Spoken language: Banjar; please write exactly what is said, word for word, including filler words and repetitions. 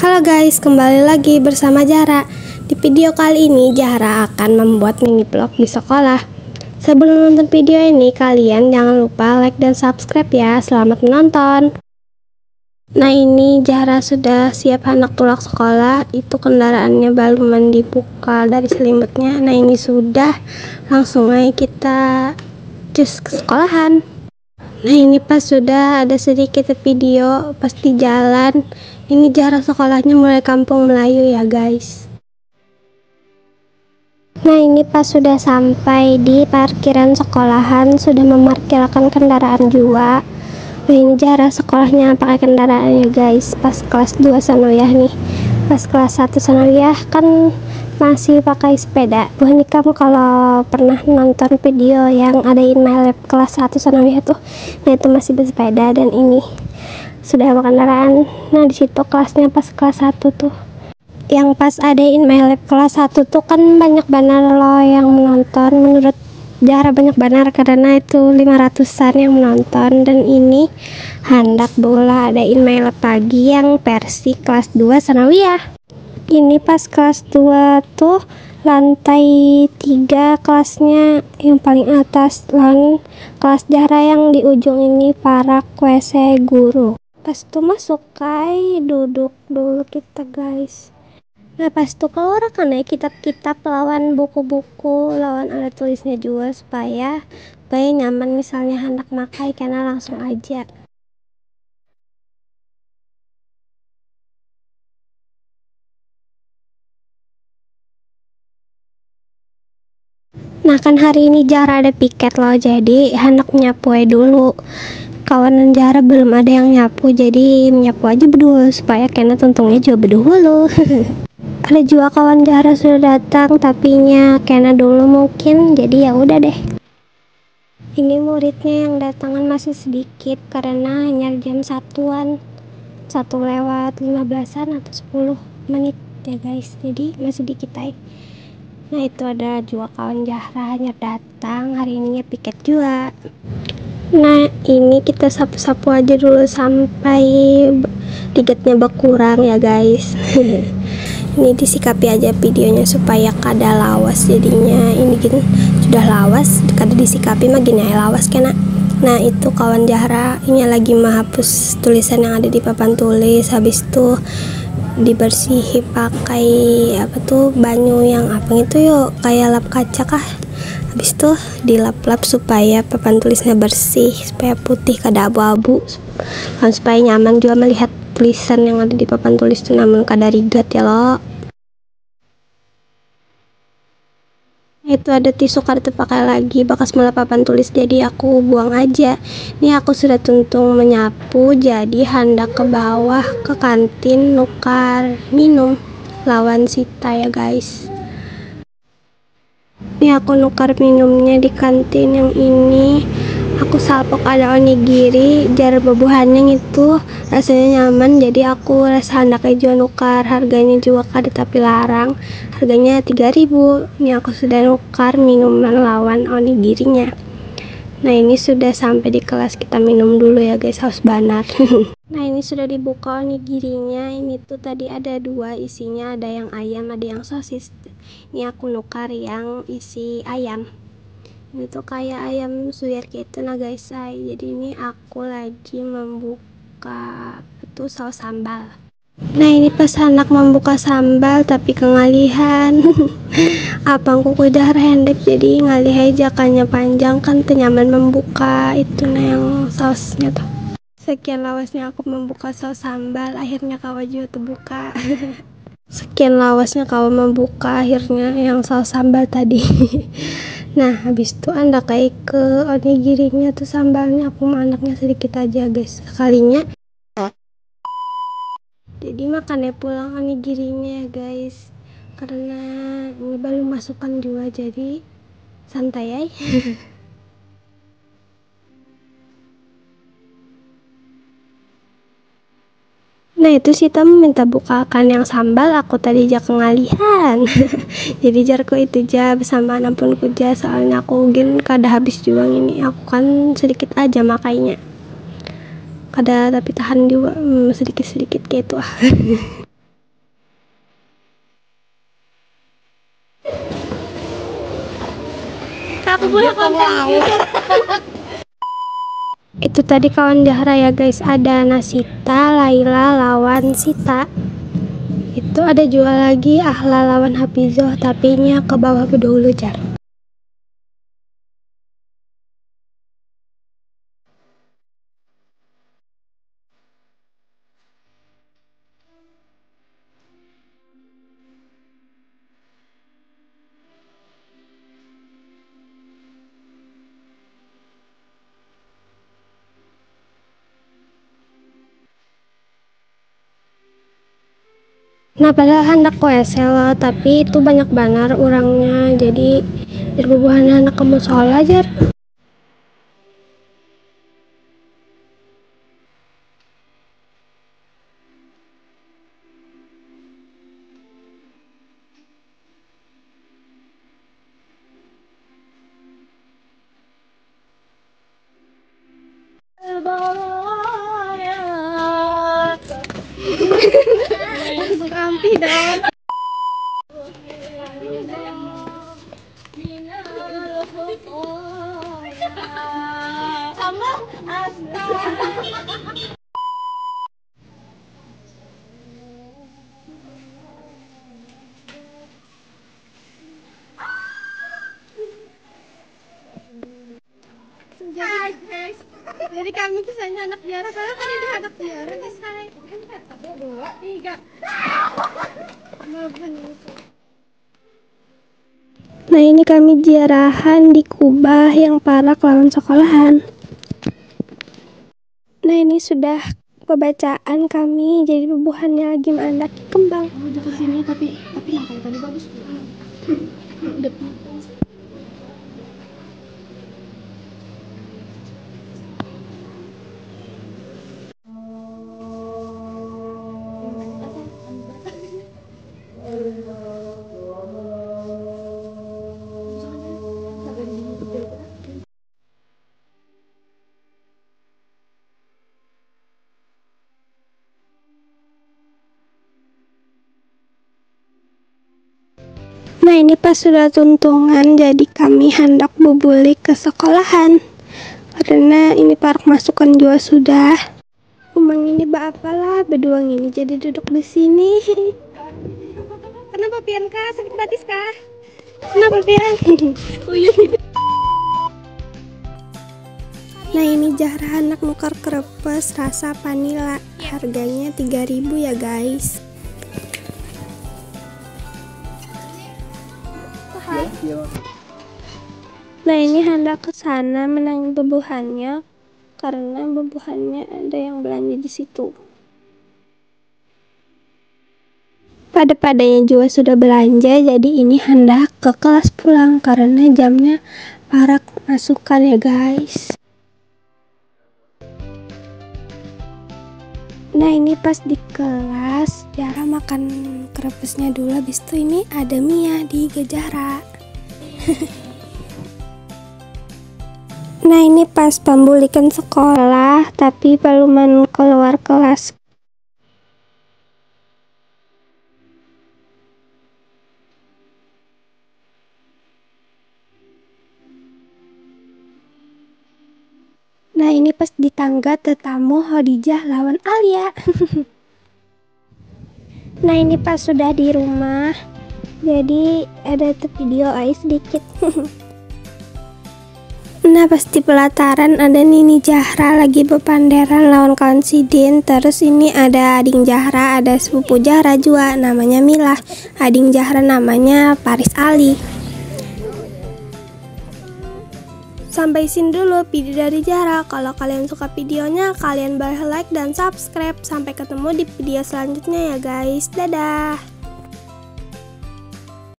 Halo guys, kembali lagi bersama Zahra. Di video kali ini Zahra akan membuat mini vlog di sekolah. Sebelum nonton video ini, kalian jangan lupa like dan subscribe ya. Selamat menonton. Nah, ini Zahra sudah siap handak tulak sekolah. Itu kendaraannya baluman dibuka dari selimutnya. Nah, ini sudah, langsung aja kita cus ke sekolahan. Nah, ini pas sudah ada sedikit video pas di jalan. Ini jarak sekolahnya mulai Kampung Melayu ya guys. Nah, ini pas sudah sampai di parkiran sekolahan, sudah memarkirkan kendaraan juga. Nah, ini jarak sekolahnya pakai kendaraan ya guys, pas kelas dua sanawiyah nih. Pas kelas satu sanawiyah kan masih pakai sepeda. Buhannya kamu kalau pernah nonton video yang ada in my life kelas satu sanawiyah tuh, nah itu masih bersepeda dan ini sudah bawa kendaraan. Nah, di situ kelasnya pas kelas satu tuh. Yang pas ada in my life kelas satu tuh kan banyak banar loh yang menonton. Menurut Zahra banyak banar karena itu lima ratusan yang menonton dan ini handak beulah ada in my life lagi yang versi kelas dua sanawiyah. Ini pas kelas dua tuh lantai tiga kelasnya yang paling atas, lawan kelas Zahra yang di ujung ini parak W C guru. Pas tuh masuk kai, duduk dulu kita guys. Nah, pas tuh keluar kan ya kitab-kitab lawan buku-buku lawan ada tulisnya juga supaya supaya nyaman misalnya handak makai karena langsung aja. Nah, kan hari ini Zahra ada piket loh, jadi handak menyapu aja dulu. Kawanan Zahra belum ada yang nyapu, jadi menyapu aja bedul supaya kena tuntungnya juga bedul. Ada juga kawan Zahra sudah datang, tapi nya kena dulu mungkin, jadi ya udah deh. Ini muridnya yang datangan masih sedikit karena hanya jam satuan, satu lewat lima belasan atau sepuluh menit ya guys, jadi masih dikit aja. Nah, itu ada juga kawan Zahra hanya datang hari ininya piket juga. Nah, ini kita sapu-sapu aja dulu sampai digitnya berkurang ya guys. Ini disikapi aja videonya supaya kada lawas jadinya. Ini gini sudah lawas, kada disikapi mah gini aja lawas kena. Nah, itu kawan Zahra inya lagi menghapus tulisan yang ada di papan tulis, habis itu dibersihi pakai apa tuh, banyu yang apa gitu yuk, kayak lap kaca kah. Habis itu dilap-lap supaya papan tulisnya bersih, supaya putih kada abu-abu. Kan supaya nyaman juga melihat tulisan yang ada di papan tulis tuh, namun kada rigat ya lo. Itu ada tisu kada terpakai lagi, bakas melap papan tulis, jadi aku buang aja. Ini aku sudah tuntung menyapu, jadi handak ke bawah ke kantin nukar minum lawan Sita ya guys. Ini aku nukar minumnya di kantin yang ini. Aku salpok ada onigiri, jar bebuhannya ngitu rasanya nyaman, jadi aku rasa handak aja jua nukar. Harganya juga kada tapi larang, harganya tiga ribu. Ini aku sudah nukar minuman lawan onigirinya. Nah, ini sudah sampai di kelas, kita minum dulu ya guys, haus banar. Nah, ini sudah dibuka onigirinya. Ini tuh tadi ada dua isinya, ada yang ayam, ada yang sosis. Ini aku nukar yang isi ayam. Ini tuh kayak ayam suwir gitu nah guys ay. Jadi ini aku lagi membuka apa tuh, saus sambal. Nah, ini pas handak membuka sambal tapi kengalihan. Apang kuku Zahra hendek jadi ngalih aja jakanya panjang kan tenyaman membuka itu nah yang sausnya tuh. Sekian lawasnya aku membuka saus sambal, akhirnya kawa jua terbuka. Sekian lawasnya kawa membuka akhirnya yang saus sambal tadi. Nah, habis itu andak ai ke onigirinya tuh sambalnya, aku mah anaknya sedikit aja guys sekalinya. Jadi makannya pulang onigirinya ya guys, karena ini belum masukan juga, jadi santai ay. Nah, itu Sita meminta bukakan yang sambal, aku tadi ja kengalihan. Jadi jarku itu ja bersamaan, ampun ku ja, soalnya aku gin kada habis jua ngini, aku kan sedikit aja makainya. Kada tapi tahan jua, hmm, sedikit-sedikit kayak itu ah. Aku boleh konten. Itu tadi kawan Zahra ya guys, ada Nasita, Laila, lawan Sita. Itu ada juga lagi Ahla lawan Hafizoh, tapi nya ke bawah bedahulu jar. Nah, padahal handak ku S L, tapi itu banyak banar urangnya, jadi jar bubuhannya handak ke musola jar. Ampi dong. Sama astaga. Jadi, jadi kami tuh hanya anak Zahra, kalau kan ini anak Zahra guys, hai. Dua, tiga. Maafin. Nah, ini kami ziarahan di kubah yang parak lawan sekolahan. Nah, ini sudah pembacaan kami, jadi bubuhannya lagi maandaki kembang. Oh, dekat sini, tapi, tapi nah, kayak tadi bagus tuh. Depan. Nah, ini pas sudah tuntungan, jadi kami handak bebulik ke sekolahan. Karena ini parak masukan jua sudah. Umang ini baapalah bedua ngini jadi duduk di sini. Kenapa pian kah? Sakit batis kah? Kenapa pian? Uyuh. Nah, ini Zahra handak nukar krepes rasa vanila. Harganya tiga ribu ya, guys. Nah, ini handak ke sana menangi bubuhannya karena bubuhannya ada yang belanja di situ. Pada-padanya jua sudah belanja, jadi ini handak ke kelas pulang karena jamnya parak masukan ya, guys. Nah, ini pas di kelas, Zahra makan krepesnya dulu, habis itu ini ada Mia di Zahra. Nah, ini pas pambulikan sekolah, tapi paluman keluar kelas. Nah, ini pas di tangga tetamu Khadijah lawan Alia. Nah, ini pas sudah di rumah, jadi ada tevideo ai sedikit. Nah, pas di pelataran ada Nini Zahra lagi bepanderan lawan kawan sidin. Terus ini ada ading Zahra, ada sepupu Zahra jua, namanya Milah. Ading Zahra namanya Paris Ali. Sampai sini dulu video dari Zahra. Kalau kalian suka videonya, kalian boleh like dan subscribe. Sampai ketemu di video selanjutnya ya, guys. Dadah.